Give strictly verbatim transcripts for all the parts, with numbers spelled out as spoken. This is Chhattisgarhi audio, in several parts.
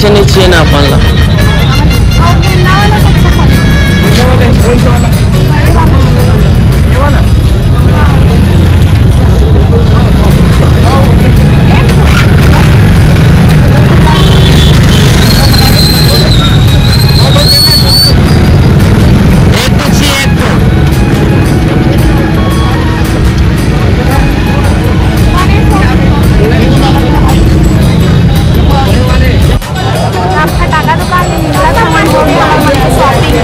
अच्छा नहीं चाहिए ना अपन ला। अब फटाका दुकान में निकला था, मन हो गया, मन से shopping।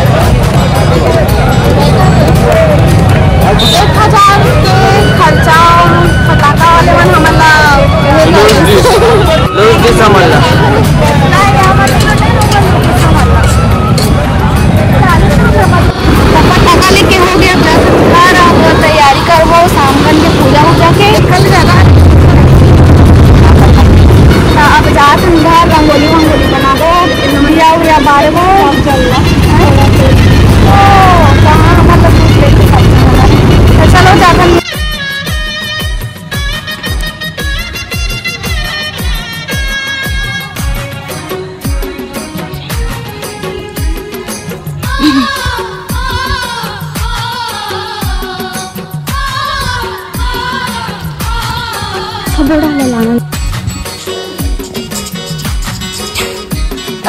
एक हजार के खर्चा, फटाका वाले मन हमन ला लूट के समझ ला। नहीं, हमन ला लूट के समझ ला। फटाका लेके हो गया, अब घर अब तैयारी करबो, शाम कन के पूजा हो जाके कल जाना। अब जात हन घर, रंगोली वंगोली बनाबो, दिया उया बारबो, अब चल रहा। ओ, कहाँ मतलब कुछ लेके सब जाना है। तो चलो जाकर सब बड़ा ले लाना।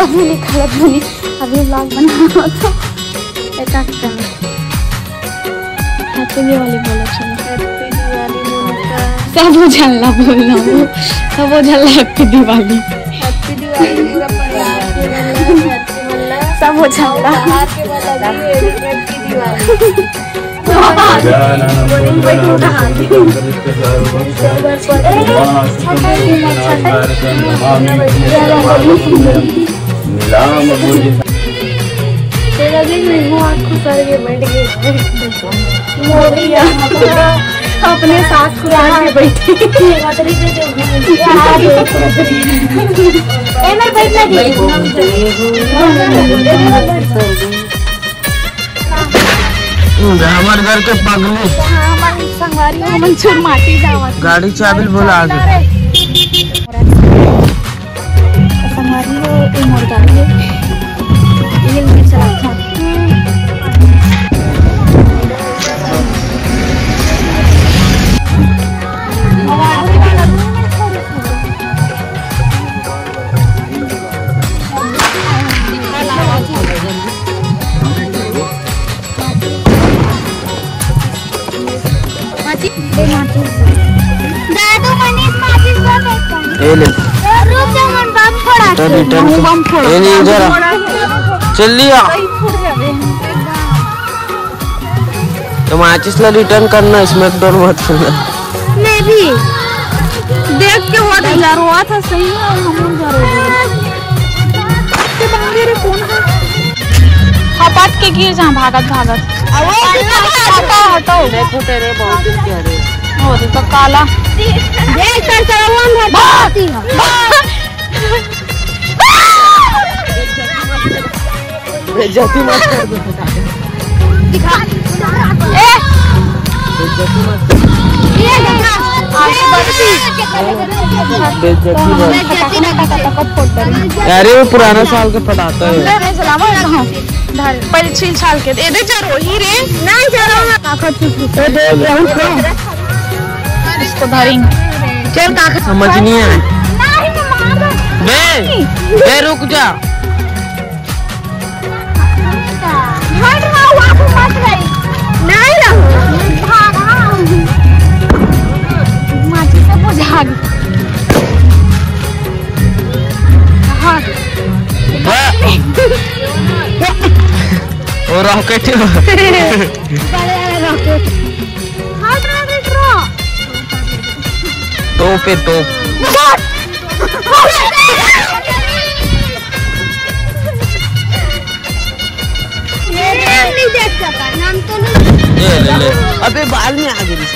अभी नहीं खाया, अभी नहीं। अभी vlog बना रहा था। एक आध time। Happy Diwali बोलो, चलो। Happy Diwali, Monika. सब झन ला बोलना हो, सब झन ला Happy Diwali। Happy Diwali, पूरा परिवार के मन ला, सब झन ला। बाहर के मन ला भी Happy Diwali। तेरा दिन में वो आँख खुसर के बैठ गई। मोरिया। अपने सास खुसर के बैठी। ए, मैं बैठना दे। हमर घर के पगली। हाँ, हमन संगवारी हो, हमन छुर माटी जावत। गाड़ी चाबी ल बोला आगे। संगवारी हो, ये मोर गाड़ी है। ये ले चला था। दादू, मनीष माचिस बा, ए ले। रुक जा, मन बम फोड़ा। Return कर। बम फोड़ा। ए नहीं, इधर आ। चल लिया। तो माचिस ला return करना, इसमें तो मत करना। मैं भी देख के हो तो जरूरत है, सही है, हम लोग जरूरत है। के बंदे रे, कौन है? हपट के गिर जा, भागत भागत। अरे, हटो, हटो। नहीं फूटे रे, बहुत दिन के हरे। हो रे, तो काला। देख, सर, सर, वो अंदर भागती है। बेइज्जती मत कर दो। दिखा। ए! बेइज्जती मत कर। ये देखा। आगे बढ़। बेइज्जती मत। अरे, वो पुराना साल के फटाका है। नहीं, नहीं, चलावा, हाँ। धर, पहले छील छाल के दे दे, जरो ही रे। नहीं, जरो ना। काका, तू, तू, तू दे, गेहूं खा। इसको धरेंगे। चल, काका। समझ नहीं आया। नहीं, मार। बे, बे, रुक जा। हट रहा हूँ, आप मत रही। नहीं रहूँ। भागा। माचिस से बुझा गई। हाँ। बे। वो rocket है। बड़े वाले rocket। हट रहा, हट रहा। दो पे दो। ये नाम नहीं देख सका, नाम तो नहीं। ये ले ले। अबे बाल में आगे भी।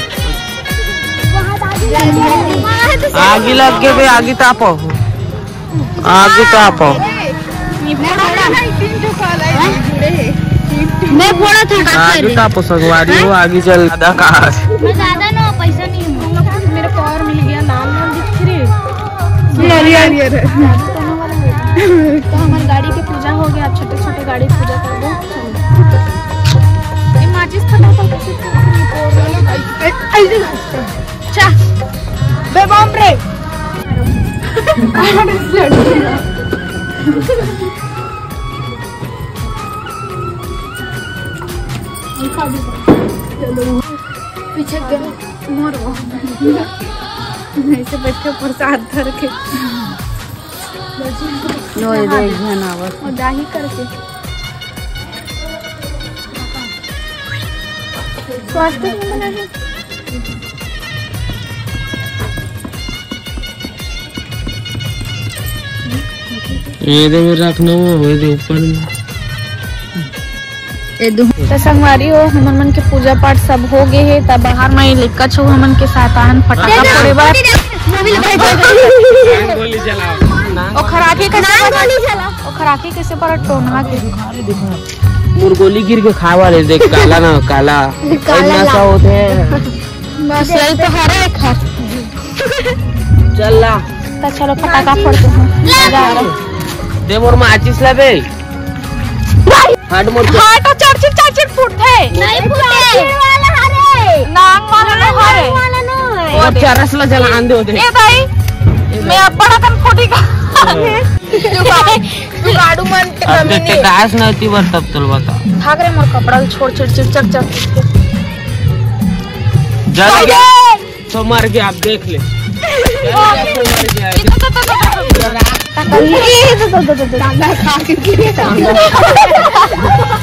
वहाँ आगे लग गए। आगे लग गए बे, आगे तापो। आगे तापो। मैं फोड़ा था, काका आगे रे। तापो संगवारी हो, आगे चल दादा का। मैं ज्यादा ना, पैसा नहीं है। मेरे को और मिल गया, लाल लाल दिख रही। ये, ये, ये रे। तो हमर गाड़ी के पूजा हो गया, अब छोटे छोटे गाड़ी पूजा करबो। ये माचिस फटाफट से चा। बे बम रे। पीछे गए मोर ऐसे बैठ के प्रसाद धर के। लो, ये दो एक झन आवत। और दाही करके। स्वास्थ्य के लिए नहीं। ये दे में रखना, वो हो दे ऊपर में। ए दू। त संगवारी हो, हमन मन के पूजा पाठ सब हो गे हे, त बाहर म ये लइका छू हमन के साथ आन फटाका फोड़े बर। गोली चलाओ। ओखर आँखी कैसे बर-, ओखर आँखी कैसे बर टोना के। मोर गोली गिर के खाए वाले देख, काला ना काला। काला नशा लाल। होते हैं। बस यही तो हरे एक हर। चल ला। त चलो फटाका फोड़ते हैं। मजा आ रहा है। दे मोर माचिस ला बे। हट मोर। हट, चर्चिट, चर्चिट फूटथे। नहीं फूटे। वाला हरे। नांग वाला नो हरे। वाला नो है। वो दे। चरस ला जलान दे दे। ए भाई, मैं अब बड़ा कन फोड़ी का। तू गाड़ू मन के अब कमी देख के नहीं। काश न होती बार तब तल बता। भाग रे मोर कपड़ा छोड़, छोड़, छोड़, चल, चल। जल गया। तो मर गया, आप देख ले। जल गया तो मर गया।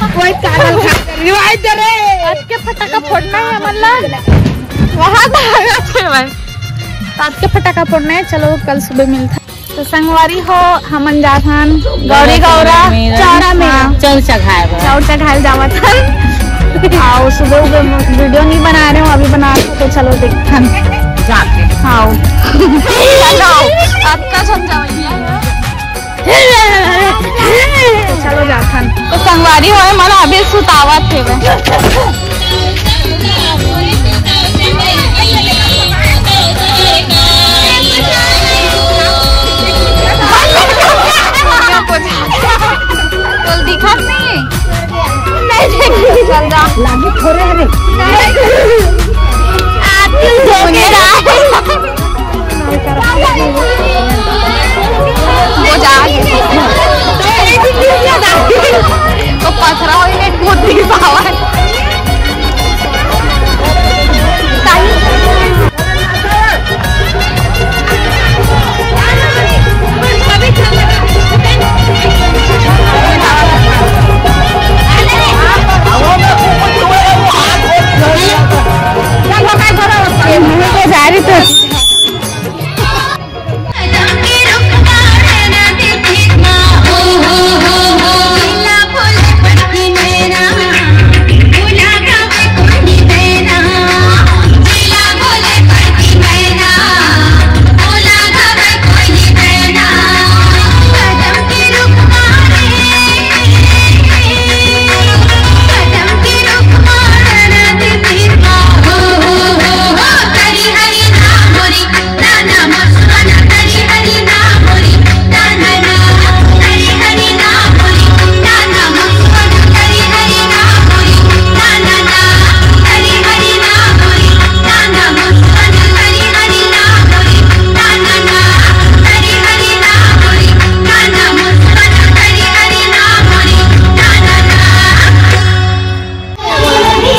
कोई कागल खा कर रिवाइज दे रे। आज के फटाका फोड़ना है हमन ला। वहाँ धागा थे भाई। आज के फटाका फोड़ना है, चलो कल सुबह मिलता। तो संगवारी हो, हमन जात हन गौरी गौरा चौरा में। हाँ। चौर चघाए बर। चौर चघाए जावत हन। आओ, सुबह उबे वीडियो नहीं बना रहे हो, अभी बना रहे हो, तो चलो देखथन। जाके। हाँ। चलो, अब का झन जावत है? तो चलो जाथन। तो संगवारी हो, मन अभी सुतावत हे। तोल दिखत नहीं? नहीं, नहीं। चल जा। लागी थोड़े हरे। नहीं। आप क्यों धोखे रहा है? वो जा। तो पथरा होई ने कूद नहीं पावा।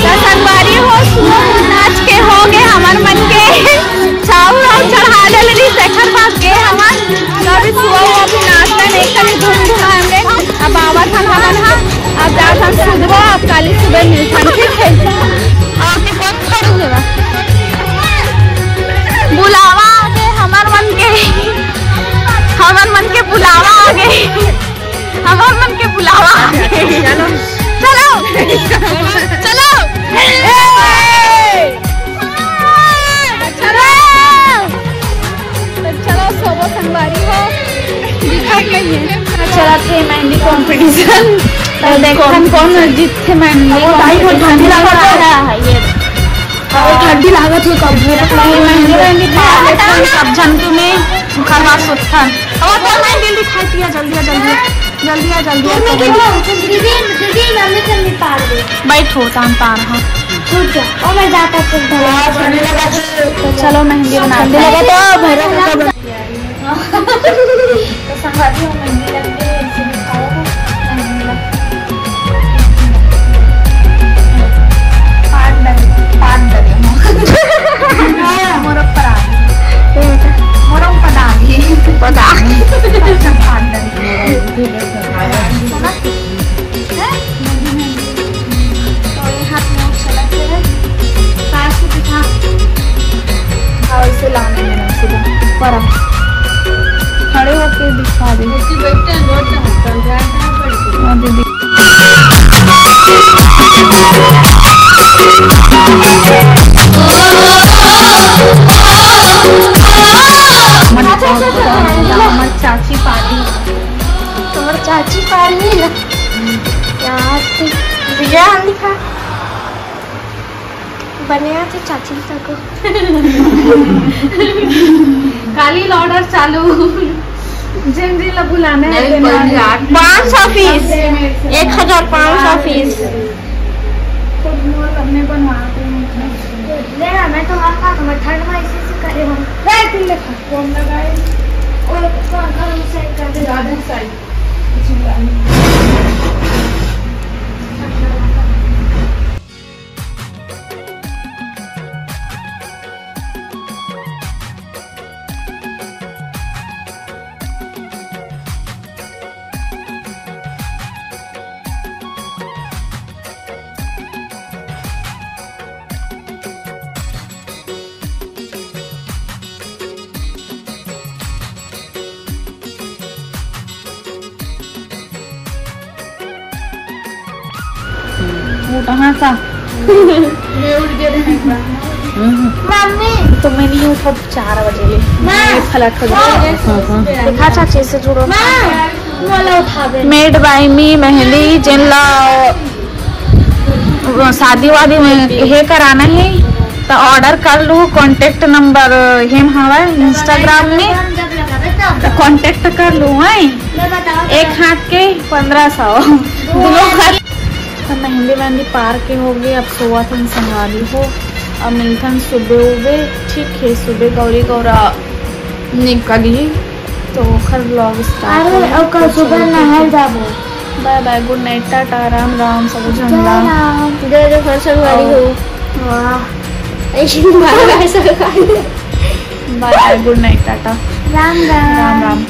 त संगवारी हो, सुबह नाच के हो गे हमर मन के चाउर अउ चढ़ा डल रही, तेखर बाद गे हमन। तो अभी सुबह वो अभी नाश्ता नहीं करे, घूम घुमा हमरे। अब आवत हन हमन हा, अब जात हन सुतबो, अब काली सुबह मिलथन, ठीक है? और के बहुत खड़ू है बा। बुलावा आ गे हमर मन के, हमर मन के बुलावा आ गे। हमर मन के बुलावा। चलो। चलो। चलो। ए! चलो। तो चलो, सोबो संगवारी हो। दिखा के ये। चला थे मेहंदी competition। तो देखथन कौन जीतथे मेहंदी competition। ठंडी लागत है, कब मेहंदी वेहंदी सब झन तुम्हें। ओकर बाद सुत्थन। अब तो नहीं, जल्दी खाई पिया, जल्दी आ, जल्दी आ, जल्दी आ, जल्दी आ, तोर में जल्दी आ। के दीदी, दीदी, मम्मी के भी पार दे। बैठो, तान पार, हाँ। छूट जा। ओ, मैं जाता हूँ। तो चलो, मेहंदी बनाते हैं। तो संगवारी हो, मेहंदी लगते हैं, इसे दिखाओ। मेहंदी लग-, पान डरे, पान डरे हो। मोर ऊपर आ गई। मोर ऊपर आ गई। पता। पान डरे। सुना? हैं? तो ये हाथ में चला के है। पास से दिखा। हाँ, इसे लाने में ना सीधा ऊपर आ। खड़े होके दिखा दे। हाँ, दीदी। हमर चाची पारी। हमर चाची पारी ना। यार, तू विजय आंधी खा। बने आथे चाची तको। काली ऑर्डर चालू। जिन जिन ला बुलाना है, नहीं, देना कोई है। नहीं, आठ पाँच सौ पीस, एक हजार पाँच सौ पीस। तो मोर अपने बनवा के ले आ, मैं तो वहाँ का, मैं ठंड में इसी से करे हूँ। रे, तुम देखो। कौन लगाए? और कौन, कौन side कर दे? दादू side। उठा सा। मम्मी। तो मैं नहीं उठा, चार बजे ले। माँ। मैं फलक हो गया। हाँ, हाँ। देखा चाची से जुड़ो। माँ, बोलो उठा दे। Made by me मेहंदी, जेन ला शादी वादी में हे कराना हे, तो order कर लू। Contact number हेम हवय Instagram में, तो contact कर लू। हैं, एक हाथ के पन्द्रह सौ, दोनों हाथ। तो मेहंदी वेहंदी पार के हो गए, अब सोवत हन संगवारी हो। अब मिलथन सुबह उबे, ठीक है, सुबह गौरी गौरा निकली। तो ओखर vlog start अरे, होही। ओकर तो सुबह चलो, नहाए ठीक है। जाबो। Bye bye, good night, Tata, Ram Ram, सब झन ला। राम। जय जय हर संगवारी हो। वाह। ऐसी बार बार संगवारी। Bye bye, good night, Tata. Ram Ram. Ram Ram.